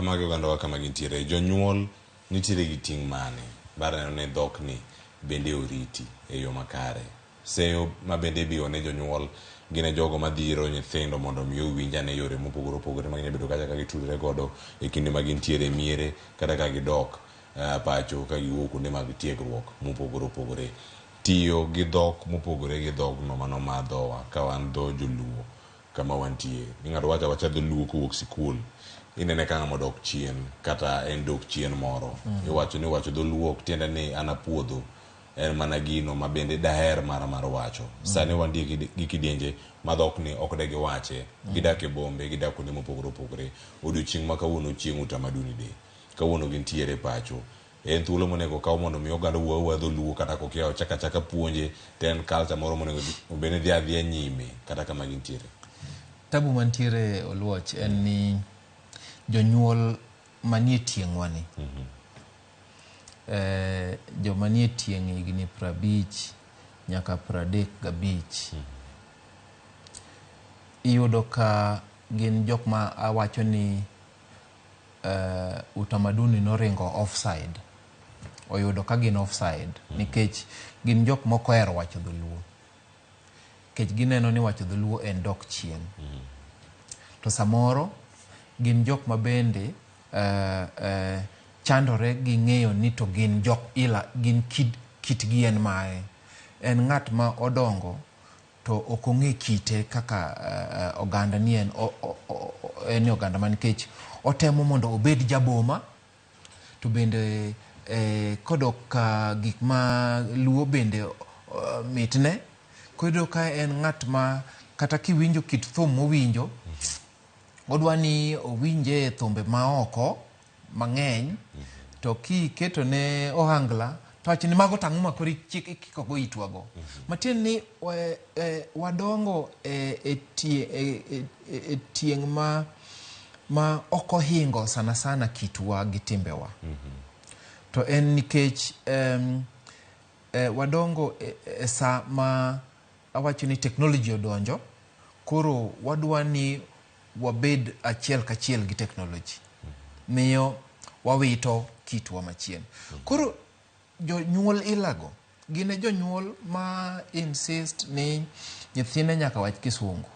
Kamagi ogandawa kama gintiere. Jonyuol nitiere gi ting' mane mar neno ni dhokni bende oriti e yo makare? Seyo ma bende ibiwo ne jonyuol gin e jogo madhiro nyithindo mondo mi owinj ane yore mopogore opogore ma ginyalo bedo kacha ka gitudore godo e kinde ma gintiere e miere kata ka gidok pacho ka giwuok kuonde mag tiegruok mopogore opogore. Tiyo gi dhok mopogore gi dhogno mano ma dhowa ka wan dho joluo kama wantie. Ni ng'ato wacho awacha dholuo kowuok sikul, inene ka ng'ama odok chien kata en dok chien moro. Iwacho ni wacho dholuo ok tiende ni an apuodho. En mana gino ma bende daher mara mar wacho. Sani wantie gi kidienje ma dhokni ok de giwache. Gidak e bombe, gidak kuonde mopogore opogore. Odiochieng' ma kawuono chieng' Utamaduni Day. Kawuono gintiere pacho. En thuolo monego okaw mondo mi oganda owuo awuoya dholuo kata kokia ochak achaka puonje to en culture moro monego obed ni dhi adhiya nyime kata kama gintiere. Tabu mantiere Oluoch en ni jonyuol manie tieng'wa ni joma nie tieng' higni 50 nyaka 35 iyudo ka gin jok ma awacho ni utamaduni noringo offside oyudo ka gin offside nikech gin jok mok ohero wacho dholuo nikech gineno ni wacho dholuo en dok chien to samoro gin jok ma bende chandore gi ng'eyo ni to gin jok ila gin kitgi en mae en ng'at ma odongo to ok ong'e kite kaka oganda ni en en oganda ma nikech otemo mondo obed jaboma to bende kodok ka gik ma luo bende mitne koyudo ka en ng'at ma kata kiwinjo kit thum mowinjo odwa ni owinje thumbe maoko mang'eny to kiketo ne ohangla to wacho ni mago tang'o ma koro ikikogo itwago matiende ni wadongo e tieng' ma ok ohingo sana sana kitwa gi timbewa to en nikech wadongo e sa ma awacho ni technology odonjo koro wadwa ni wabed achiel kachiel gi technology miyo wawito kitwa machien koro jonyuol ilago gin e jonyuol ma insist ni nyithinde nyaka wach kisungu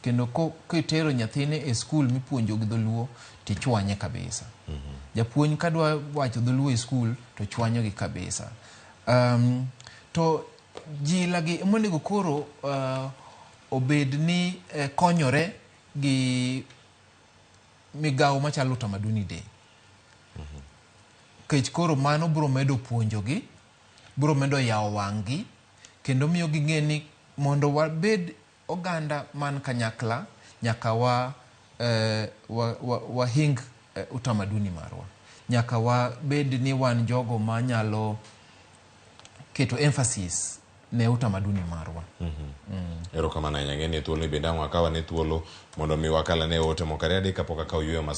kendo kitero nyathine e skul mipuonjo gi dholuo tichwanye kabisa japuonj kadwa wacho dholuo e skul to chwanyogi kabisa to jilagi emonego koro obed ni konyore gi migawo machalo Utamaduni Day nikech koro mano biro medo puonjogi biro medo yawo wang'gi kendo miyo ging'e ni mondo wabed oganda man kanyakla nyaka wahing utamaduni marwa nyaka wabed ni wan jogo manyalo keto emphasis ne utamaduni marwa. Erokamano ahinya. Ang'e ni thuolo ni bende ang' wakaw ane thuolo mondo mi wakal ane ote moko ariyo adek kapok akawo yueyo masani.